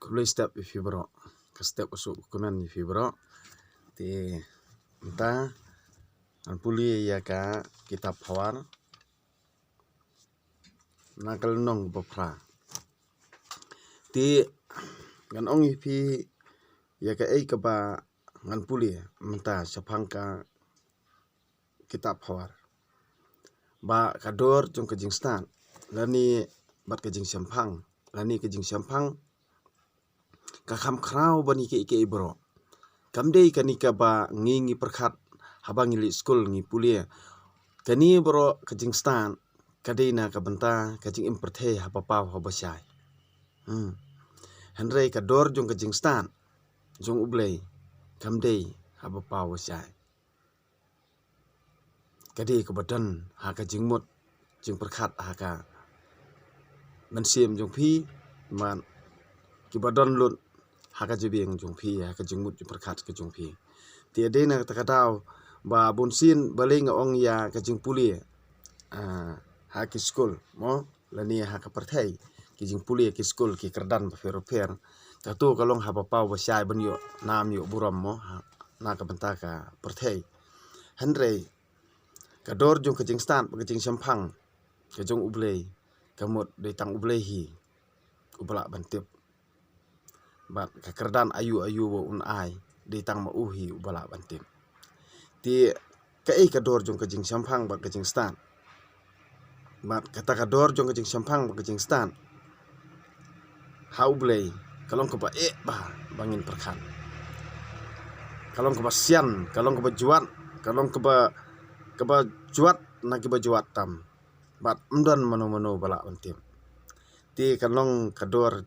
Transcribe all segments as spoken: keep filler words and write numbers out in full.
Khublei step ïa phi baroh. Ka step ka suk kumne ïa phi baroh. Te mynta ngan pule ïa ka kitab Pawar na ka lynnong ba phra. Te ngan ong ïa phi ïa kaei kaba ngan pule mynta shaphang ka kitab Pawar. Ba ka dor jong ka jingstad lane bad ka jingshemphang lane ka jingshemphang ka kham khraw ban ïa kiei kiei baroh. Kam dei kane kaba ngi ngi pyrkhat haba ngi leit skul ngi pule. Kane baroh ka jingstad ka dei na ka bynta ka jingim pyrthei haba paw haba shai. Hmm. Hynrei ka dor jong ka jingstad jong U Blei kam dei haba paw haba shai. Ka dei kaba don ha ka jingmut jingpyrkhat ha ka mynsiem jong phi, bad kiba don lut ha ka jabieng jong phi, ha ka jingmut jingpyrkhat ka jong phi. Te dei na kata ka daw ba bunsien balei nga ong ïa ka jingpule, ah, ha ki skul mo, lane ha ka pyrthei, ki jingpule ki skul ki kyrdan bapher bapher. Kato ka long haba paw ba shai ban ïoh nam ïoh burom mo, ha, na ka bynta ka pyrthei. Hynrei ka dor jong ka jingstad bad ka jingshemphang ka jong U Blei, ka mut dei tang U Blei hi uba lah ban tip. Bad ka kyrdan aïu aïu ba un ai dei tang ma u hi uba lah ban tip. Te kaei ka dor jong ka jingshemphang bad ka jingstad? Bad kata ka dor jong ka jingshemphang bad ka jingstad ha U Blei ka long kaba eh bha ba ngin pyrkhat. Ka long kaba sian, ka long kaba jwat, ka long kaba, kaba jwat na kiba jwat tam. Bad ym don mano mano ba lah ban tip. Te ka long ka dor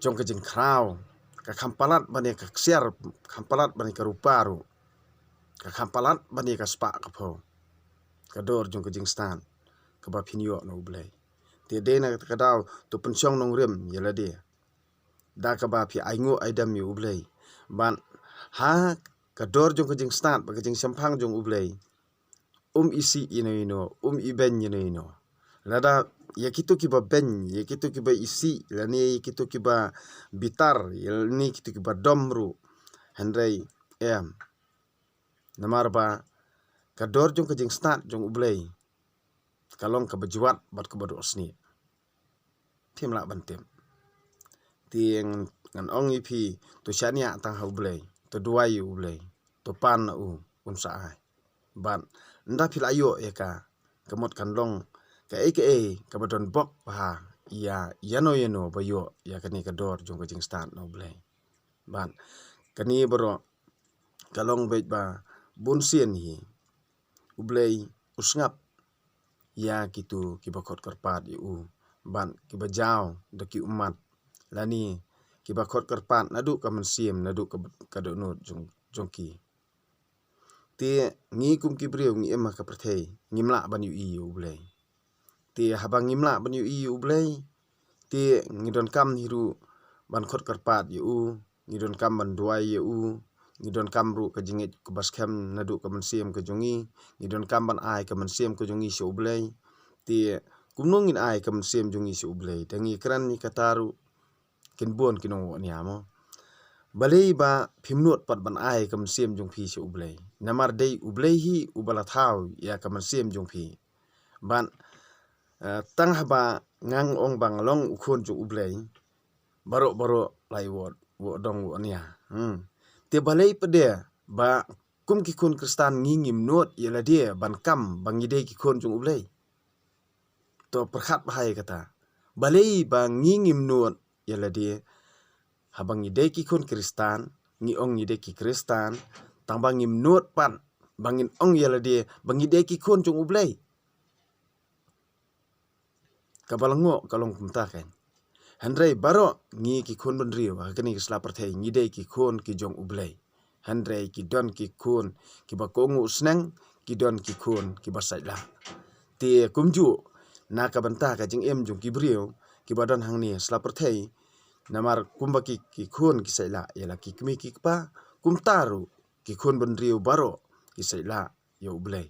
jong ka jingkhraw, ka kham palat ban ïa ka ksiar, kham palat ban ïa ka rupa ruh, ka kham palat ban ïa ka spah ka phew. Ka dor jong ka jingstad kaba phin ïoh na U Blei. Te dei na kata ka daw to pynshong nongrim ïa lade da kaba phi ainguh aidem ïa U Blei. Bad ha ka dor jong ka jingstad bad ka jingshemphang jong U Blei, um isih ïano ïano, um ibeiñ ïano ïano. Lada ïa kito kiba beiñ, ïa kito kiba isih lane ïa kito kiba bitar, ïa lane kito kiba dom ruh, hynrei em. Namar ba ka dor jong ka jingstad jong U Blei ka long kaba jwat bad kaba dohsnieh. Phim lah ban tip. Te ngan, ngan ong ïa phi, to shaniah tang ha U Blei, to duwai ïa U Blei, to pan na u, un sa ai. Bad ynda phi la ïoh ïa ka, ka mut kan long kaei kaei kaba don bok bha ïa ïano ïano ba ïoh ïa kane ka dor jong ka jingstad na U Blei. Bad kane baroh ka long beit ba bunsien hi U Blei u sngap ïa kito kiba khot kyrpad ïa u, bad kiba jaw da ki ummat lane kiba khot kyrpad naduh ka mynsiem, naduh ka, ka dohnud jong, jong ki. Te ngi kum ki briew ngi im ha ka pyrthei, ngim lah ban ïohi ïa U Blei. Te haba ngim lah ban ïohi ïa U Blei, te ngi donkam hi ruh ban khot kyrpad ïa u, ngi donkam ban duwai ïa u, ngi donkam ruh ka jingngeit kaba skhem naduh ka mynsiem ka jong ngi, ngi donkam ban ai ka mynsiem ka jong ngi sha U Blei. Te kumno ngin ai ka mynsiem jong ngi sha U Blei? Te ngi kren ïa kata ruh kin bun ki nongwad nia mo. Balei ba phim nud pat ban ai ka mynsiem jong phi sha U Blei? Namar dei U Blei hi uba la thaw ïa ka mynsiem jong phi. Bad, eh, tang haba nga ong ba nga long u khun jong U Blei, baroh baroh la ïa wad, wad dong wad nia. Hmm. Te balei pat de ba kum ki khun Khristan ngi ngim nud ïa lade ban kam ba ngi dei ki khun jong U Blei? To pyrkhat bha ïa kata. Balei ba ngi ngim nud ïa lade haba ngi dei ki khun Khristan, ngi ong ngi dei ki Khristan, tang ba ngim nud pat ba ngin ong ïa lade ba ngi dei ki khun jong U Blei? Kaba la ngoh ka long kumta kan. Hynrei baroh ngi ki khun bynriew ha kane ka sla pyrthei ngi dei ki khun ki jong U Blei. Hynrei ki don ki khun kiba kohnguh sneng, ki don ki khun kiba sait lah. Te kumjuh na ka bynta ka jingim jong ki briew kiba don hangne sla pyrthei, namar kumba ki, ki khun ki sait lah ïa la ki kmie ki kpa, kumta ruh ki khun bynriew baroh ki sait lah ïa U Blei.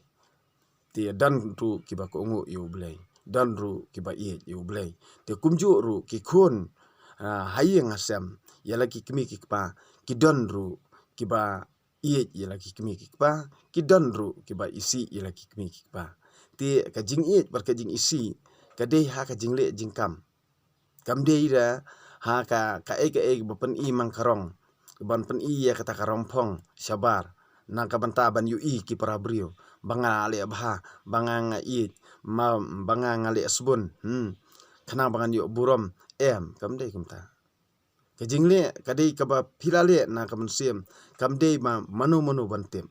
Te don ruh kiba kohnguh ïa U Blei, don ruh kiba ïeit ïa U Blei. Te kumjuh ruh ki khun ha ïing ha sem ïa la ki kmie ki kpa, ki don ruh kiba ïeit ïa la ki kmie ki kpa, ki don ruh kiba isih ïa la ki kmie ki kpa. Te ka jingïeit bad ka jingisih ka dei ha ka jingleh jingkam. Kam dei da ha ka, kaei kaei ba pyni mang ka rong, ban pyni ïa kata ka rong phong shabar na ka bynta ban ïohi ki para briew ba nga leh bha, ba nga nga ïeit, ma ba nga nga leh sbun, hmm, khnang ba ngan ïoh burom. Em, kam dei kumta. Ka jingleh ka dei kaba phi la leh na ka mynsiem, kam dei ba mano mano ban tip,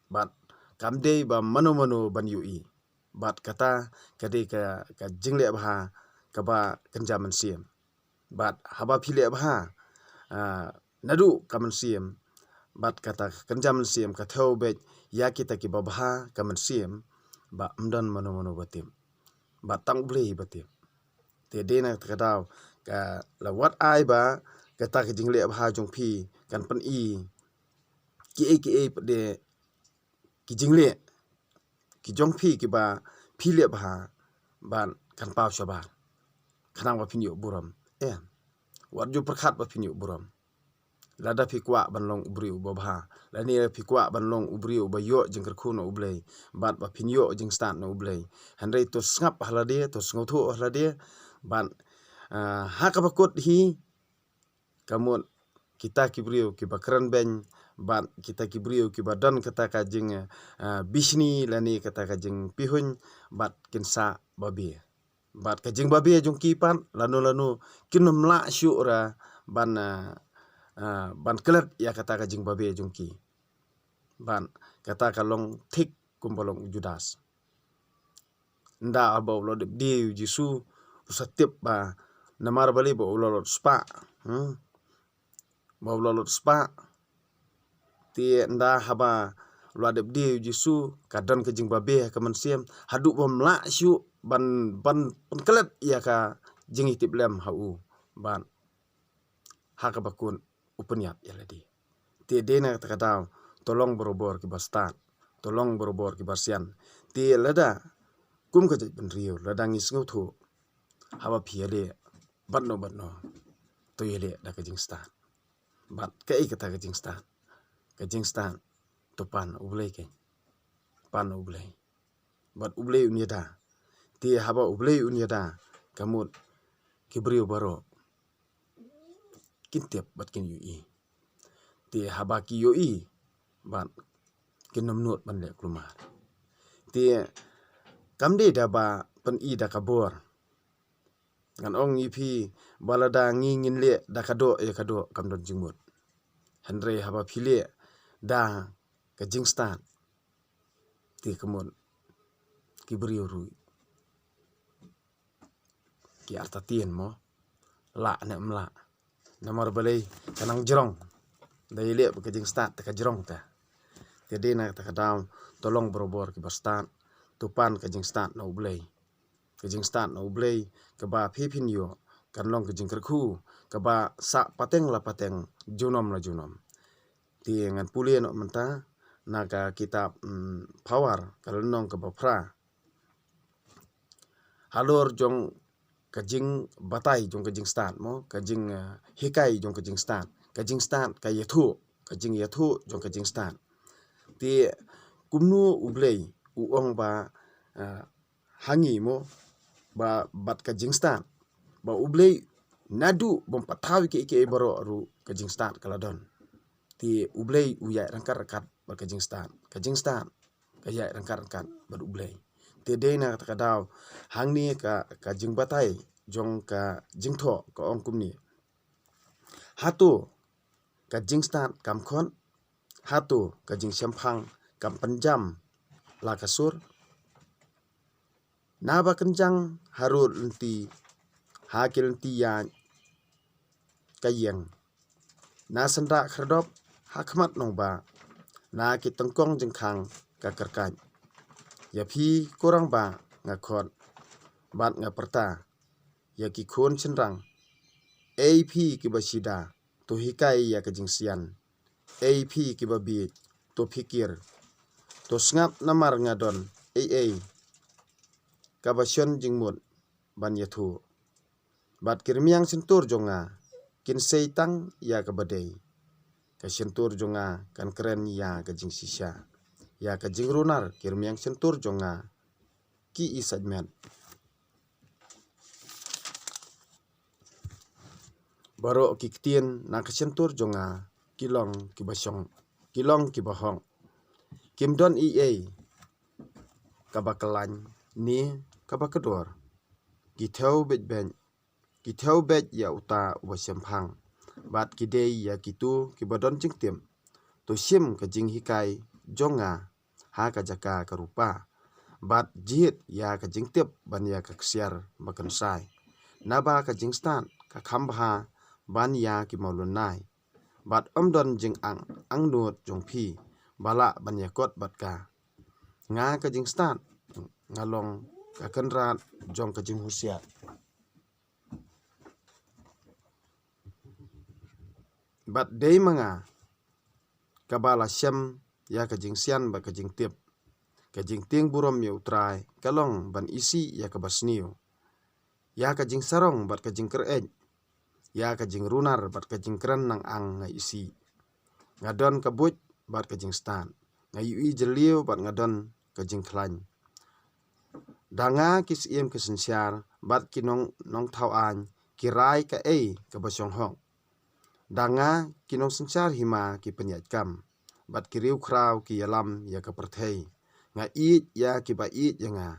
bad kam dei ba mano mano ban ïohi. Bad kata ka dei ka, ka jingleh bha kaba kynja mynsiem. Bad haba phi leh bha, ah, naduh ka mynsiem, bad kata ka kynja mynsiem ka thew beit ïa kita kiba bha ka mynsiem, ba ym don mano mano ba tip, bad tang U Blei ba tip. Te dei na kata ka daw ka la wad ai ba kata ka jingleh bha jong phi kan pyni kiei kiei pat de ki jingleh ki jong phi kiba phi leh bha, ban kan paw shabar khnang ba phin ïoh burom. Em, wat ju pyrkhat ba phin ïoh burom. Lada phi kwah ban long u briew uba bha, lane phi kwah ban long u briew uba ïoh jingkyrkhu na U Blei, bad ba phin ïoh jingstad na U Blei, hynrei to sngap ha lade, to sngewthuh ha lade. Bad, ah, ha kaba kut hi, ka mut kita ki briew kiba kren beiñ, bad kita ki briew kiba don kata ka jing, ah, bishni lane kata ka jingpihuiñ, bad kin sa babe. Bad ka jingbabe jong ki pat lano lano kin ym lah shuh ra ban, ah, ah, ban klet ïa kata ka jingbabe jong ki. Bad kata ka long thik kumba long u Judas. Ynda haba u la dep die ïa u Jisu, u sa tip ba namar balei ba u la lut spah, hmm? Ba u la lut spah. Te ynda haba u la dep die ïa u Jisu, ka don ka jingbabe ha ka mynsiem, haduh bym lah shuh ban, ban pynklet ïa ka jingïatiplem ha u. Bad ha kaba kut u pynïap ïa lade. Te dei na kata ka daw, to long barabor kiba stad, to long barabor kiba sian. Te lada kum ka jaitbynriew, lada ngi sngewthuh, haba phi ïaleh bad no bad no, to ïaleh da ka jingstad. Bad kaei kata ka jingstad? Ka jingstad to pan U Blei, keiñ pan U Blei. Bad U Blei un ïada. Te haba U Blei un ïada, ka mut ki briew baroh kin tip bad kin ïohi. Te haba ki ïohi, bad kin ym nud ban leh kulmar. Te kam dei da ba pyni da ka bor. Ngan ong ïa phi ba lada ngi ngin leh da ka doh ïa ka doh, kam don jingmut. Hynrei haba phi leh da ka jingstad, te ka mut ki briew ruh ki artatien mo, lah ne ym lah. Namar balei? Ka nang jrong. Da ïaleh bad ka jingstad te ka jrong te. Te dei na kata ka daw, to long barabor kiba stad, to pan ka jingstad na U Blei. Ka jingstad na U Blei kaba phi phin ïoh kan long ka jingkyrkhu kaba sah pateng la pateng, junom la junom. Te ngan pule noh mynta na ka kitab, mm, Power, ka lynnong kaba phra. Halor jong ka jingbatai jong ka jingstad mo, ka jing, eh, hikai jong ka jingstad, ka jingstad ka ïathuh, ka jingïathuh jong ka jingstad. Te kumno U Blei u ong ba, eh, ha ngi mo, ba bad ka jingstad, ba U Blei naduh bym pat thaw ïa kiei kiei baroh ruh ka jingstad ka la don. Te U Blei u ïaid ryngkat ryngkat bad ka jingstad, ka jingstad ka ïaid ryngkat ryngkat bad U Blei. Te dei na kata ka daw, hangne ka, ka jingbatai jong ka jingthoh ka ong kumne: Hato ka jingstad kam khot? Hato ka jingshemphang kam pynjam la ka sur? Naba kynjang harud lynti, ha ki lynti ïaid ka ïeng, na syndah khyrdop ha khmat nongbah, na ki tyngkong jingkhang ka kyrkait. Ïa phi ko rangbah nga khot bad nga pyrta, ïa ki khun shynrang. Ei phi kiba shida, to hikai ïa ka jingsian. Ei phi kiba bieit, to phikir. To sngap namar nga don ei ei kaba shon jingmut ban ïathuh. Bad ki rmiang shyntur jong nga kin sei tang ïa kaba dei. Ka shyntur jong nga kan kren ïa ka jingshisha. Ïa ka jingrunar ki rmiang shyntur jong nga ki i sait met. Baroh ki ktien na ka shyntur jong nga ki long kiba shong, ki long kiba hok. Kim don ei ei kaba kyllaiñ ne kaba kdor. Ki thew beit beit, ki thew beit ïa uta uba shemphang. Bad ki dei ïa kitu kiba don jingtip. To shim ka jinghikai jong nga ha ka jaka ka rupa. Bad jied ïa ka jingtip ban ïa ka ksiar ba kynsai. Naba ka jingstad ka kham bha ban ïa ki mawlynnai. Bad ym don jingangnud jong phi ba lah ban ïakot bad ka. Nga ka jingstad nga long ka kynrad jong ka jinghusiar. Bad dei ma nga kaba la shem ïa ka jingsian bad ka jingtip. Ka jingtieng burom ïa U Trai ka long ban isih ïa kaba sniew. Ïa ka jingsarong bad ka jingkyreit. Ïa ka jingrunar bad ka jingkren nang ang nga isih. Nga don ka buit bad ka jingstad. Nga ïohi jylliew bad nga don ka jingkhlaiñ. Da nga ki syiem ki synshar bad ki nong, nongthaw aiñ ki rai kaei kaba shong hok. Da nga ki nongsynshar hima ki pynïaid kam bad ki riewkhraw ki ïalam ïa ka pyrthei. Nga ïeit ïa kiba ïeit ïa nga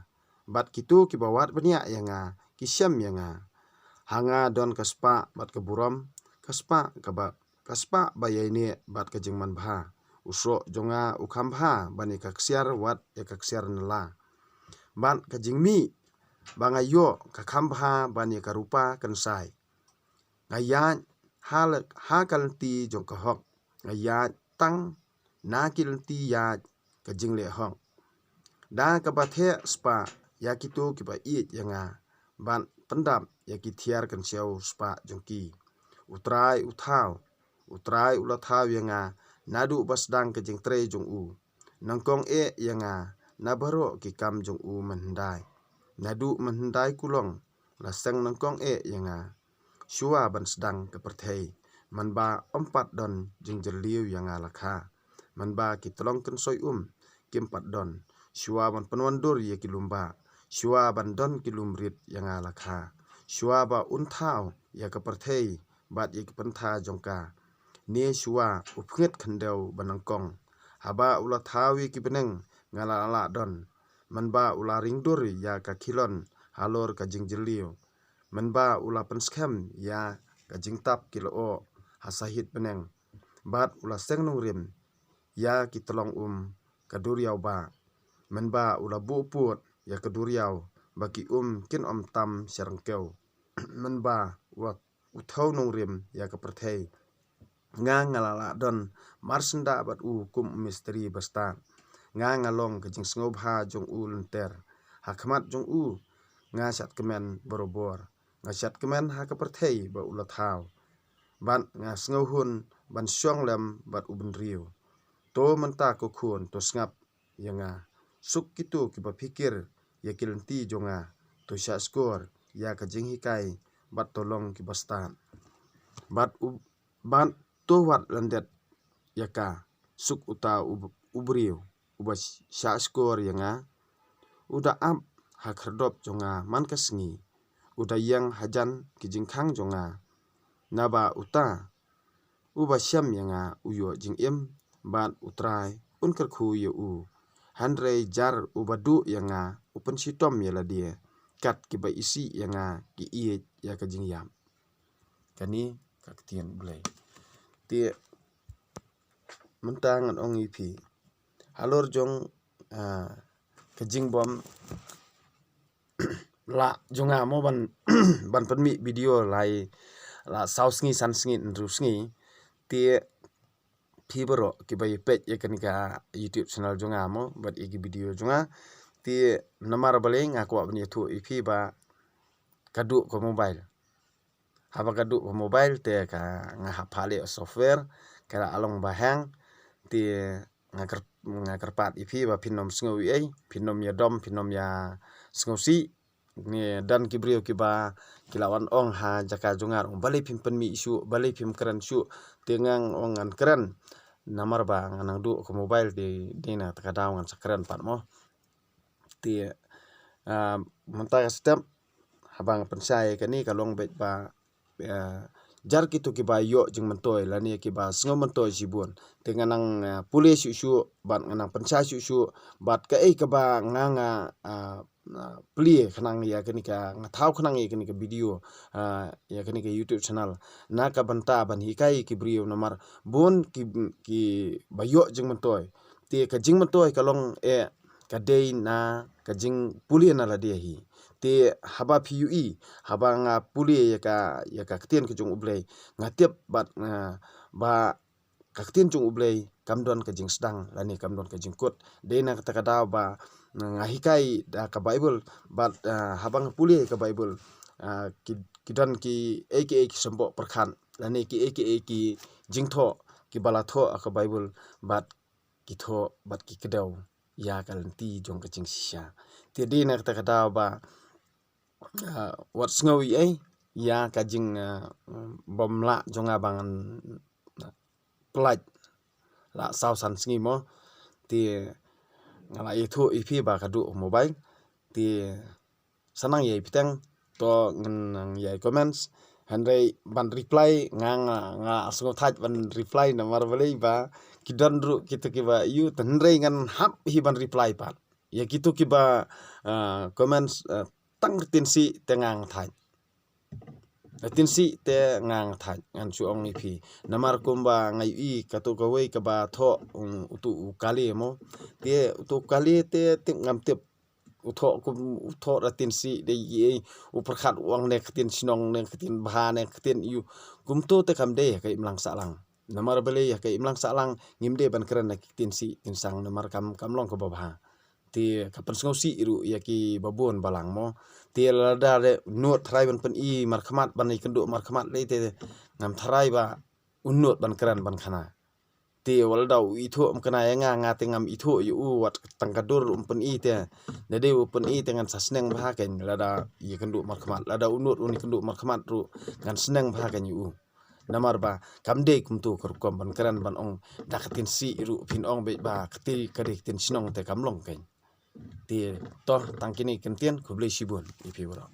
bad kitu kiba wad bniah ïa nga ki shem ïa nga. Ha nga don ka spah bad ka burom, ka spah kaba, ka spah ba ïaineh bad ka jingmanbha. U soh jong nga u kham bha ban ïa ka ksiar wat ïa ka ksiar nylla. Bad ka jingmih ba nga ïoh ka kham bha ban ïa ka rupa kynsai. Nga ïaid ha la, ha ka lynti jong ka hok. Nga ïaid tang na ki lynti ïaid ka jingleh hok. Da kaba theh spah ïa kitu kiba ïeit ïa nga bad pyndap ïa ki thiar kynshew spah jong ki. U Trai u thaw, U Trai u la thaw ïa nga naduh ba sdang ka jingtrei jong u. Nyngkong eh ïa nga na baroh ki kam jong u mynhyndai. Naduh mynhyndai kulong la seng nyngkong eh ïa nga. Shuwa ban sdang ka pyrthei, mynba ym pat don jingjylliew ïa nga la kha. Mynba ki tlong kynsoi um kim pat don. Shuwa ban pynwandur ïa ki lum bah, shuwa ban don ki lum rit ïa nga la kha. Shuwa ba un thaw ïa ka pyrthei bad ïa ki pyntha jong ka. Ne shuwa u pynït khyndew ba nyngkong. Haba u la thaw ïa ki bneng nga la lah don. Mynba u la ringdur ïa ka khilon halor ka jingjylliew. Mynba u la pynskhem ïa ka jingtap ki lyoh ha sahit bneng. Bad u la seng nongrim ïa ki tlong um ka duriaw bah. Mynba u la buh pud ïa ka duriaw ba ki um kin ym tam sha ryngkew. Mynba u la u thew nongrim ïa ka pyrthei. Nga nga la lah don marsyndah bad u kum u mistri ba stad. Nga nga long ka jingsngewbha jong u lynter. Ha khmat jong u nga shad kmen barobor. Nga shad kmen ha ka pyrthei ba u la thaw. Bad nga sngewhun ban shong lem bad u bynriew. To mynta ko khun to sngap ïa nga. Suk kitu kiba phikir ïa ki lynti jong nga. To shah skor ïa ka jinghikai bad to long kiba stad. Bad u, bad to wat lyndet ïa ka. Suk uta u, u briew uba shah skor ïa nga. U da ap ha khyrdop jong nga man ka sngi. U da ïeng hajan ki jingkhang jong nga. Naba uta uba shem ïa nga u ïoh jingim bad U Trai un kyrkhu ïa u. Hynrei jar uba duh ïa nga u pynshitom ïa lade. Kat kiba isih ïa nga ki ïeit ïa ka jingïap. Kane ka ktien Blei. Te mynta ngan ong ïa phi halor jong, ah, ka jingbym lah jong nga mo ban, ban pynmih video lai la saw sngi, san sngi, hynriew sngi. Te phi baroh kiba ïa peit ïa kane ka YouTube channel jong nga mo bad ïa ki video jong nga. Te namar balei nga kwah ban ïathuh ïa phi ba ka duh ka mobile. Haba ka duh ka mobile te ka nga hap phah leh software ka la long ba hang. Te nga kyrp-, nga kyrpad ïa phi ba phin ym sngew ei ei, phin ym ïa dom, phin ym ïa sngewsih. ne don ki briew kiba ki la wan ong ha jaka jong nga, ong balei phim pynmih shuh, balei phim kren shuh. Te nga ong ngan kren namar ba nga nang duh ka mobile, te dei na kata ka daw ngan sa kren pat mo. Te ah, mynta ka step haba nga pynshai ïa kane ka long beit ba ah, jar kito kiba ïoh jingmyntoi lane kiba sngew myntoi shibun. Te nga nang ah, pule shuh shuh bad nga nang pynshai shuh shuh bad kaei kaba nga nga ah, ah, plie khnang ïa kane ka, nga thaw khnang ïa kane ka video ah, ïa kane ka YouTube channel na ka bynta ban hikai ki briew namar bun ki, kiba ïoh jingmyntoi. Te ka jingmyntoi ka long eh ka dei na ka jingpule na lade hi. Te haba phi ïohi, haba nga pule ïa ka, ïa ka ktien ka jong U Blei, nga tip bad ah, ba ka ktien jong U Blei kam don ka jingsdang lane kam don ka jingkut. Dei na kata ka daw ba nga hikai da ka Bible bad ah, haba nga pule ka Bible ah, ki, ki don kiei kiei ki symboh pyrkhat lane kiei kiei ki jingthoh kiba la thoh ha ka Bible bad ki thoh bad ki kdew ïa ka lynti jong ka jingshisha. Te dei na kata ka daw ba ah, wat sngew ei ei ïa ka jing ah, bym lah jong nga ba ngan pyllait la saw san sngi mo. Te nga la ïathuh ïa phi ba ka duh mobile. Te sa nang ïai bteng, to ngan nang ïai comments. Hynrei ban reply nga, nga, nga sngew thait ban reply namar balei ba ki don ruh kito kiba ïoh, te hynrei ngan hap hi ban reply pat ïa kito kiba ah, comments ah, tang rtien sih te nga nga thait. Rtien sih te nga nga thait, ngan shu ong ïa phi. Namar kumba nga ïohi kato kawei kaba thoh um, uto u Kale mo. Te uto u Kale te tip ngam tip u thoh kum u thoh rtien sih dei ei, u pyrkhat u ong ne ktien shnong ne ktien bha ne ktien ïu. Kumto te kam dei ha ka imlang sahlang. Namar balei ha ka imlang sahlang ngim dei ban kren na ki ktien sih ktien sang namar kam, kam long kaba bha. Te ka pynsngewsih ruh ïa kiba bun balang mo. Te lada de nud tharai ban pyni markhmat ban ïakynduh markhmat lei te ngam tharai ba u nud ban kren ban khana. Te wat lada u ithuh ym kena ïa nga, nga te ngam ithuh ïa u, wat tang ka dur um pyni te. Da dei u pyni te ngan sa sneng bha kein lada ïakynduh markhmat. Lada u nud un ïakynduh markhmat ruh ngan sneng bha kein ïa u. Namar ba kam dei kumto ka rukom ban kren ban ong da ka ktien sih ruh phin ong beit ba kti ka dei ka ktien shnong te kam long kein. Te to tang kine ki ktien, khublei shibun ïa phi baroh.